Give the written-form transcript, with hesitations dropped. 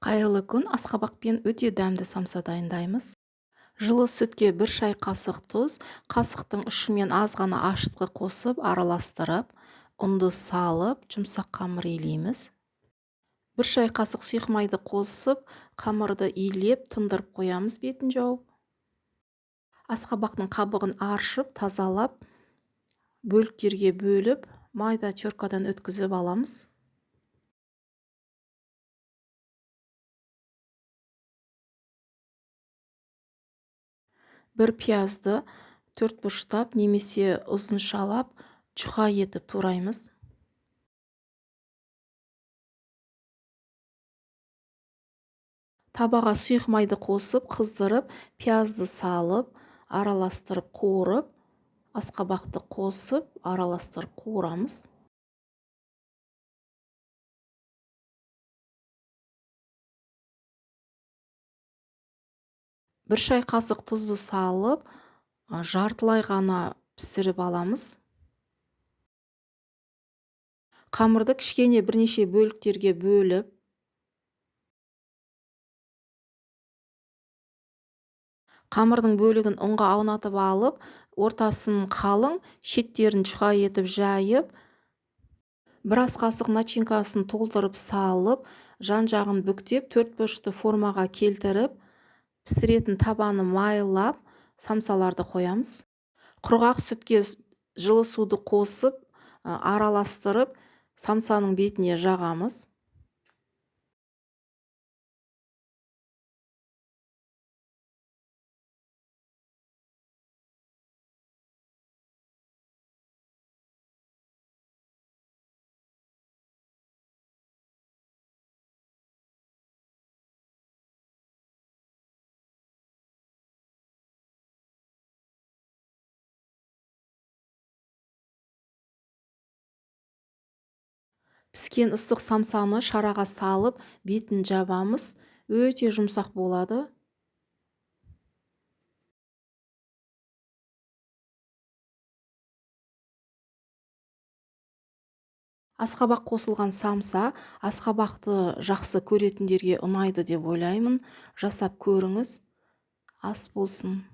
Қайырлы күн! Асқабақпен өте дәмді самса дайындаймыз. Жылы сүтке 1 шай қасық тұз, қасықтың ұшымен аз ғана ашытқы қосып араластырып, ұнды салып, жұмсақ қамыр илейміз. 1 шай қасық сұйық майды қосып, қамырды илеп, тындырып қоямыз бетін жауып. Асқабақтың қабығын аршып, тазалап, бөліктерге бөліп, майда теркадан өткізіп аламыз. 1 пиязды 4 бұрыштап немесе ұзыншалап жұқа етіп тураймыз. Табаға сұйық майды қосып, қыздырып, пиязды салып, араластырып қуырып, асқабақты қосып, араластырып қуырамыз. 1 шай қасық тұзды салып, жартылай ғана пісіріп аламыз. Қамырды кішкене бірнеше бөліктерге бөліп, қамырдың бөлігін ұнға аунатып алып, ортасын қалың, шеттерін жұқа етіп жайып, біраз қасық начинкасын толтырып салып, жан-жағын бүктеп, төрт бұрышты формаға келтіріп, пісіретін табаны майлап, самсаларды қоямыз. Құрғақ сүтке жылы суды қосып, араластырып, самсаның бетіне жағамыз. Піскен ыстық самсаны шараға салып, бетін жабамыз. Өте жұмсақ болады. Асқабақ қосылған самса асқабақты жақсы көретіндерге ұнайды деп ойлаймын. Жасап көріңіз. Ас болсын.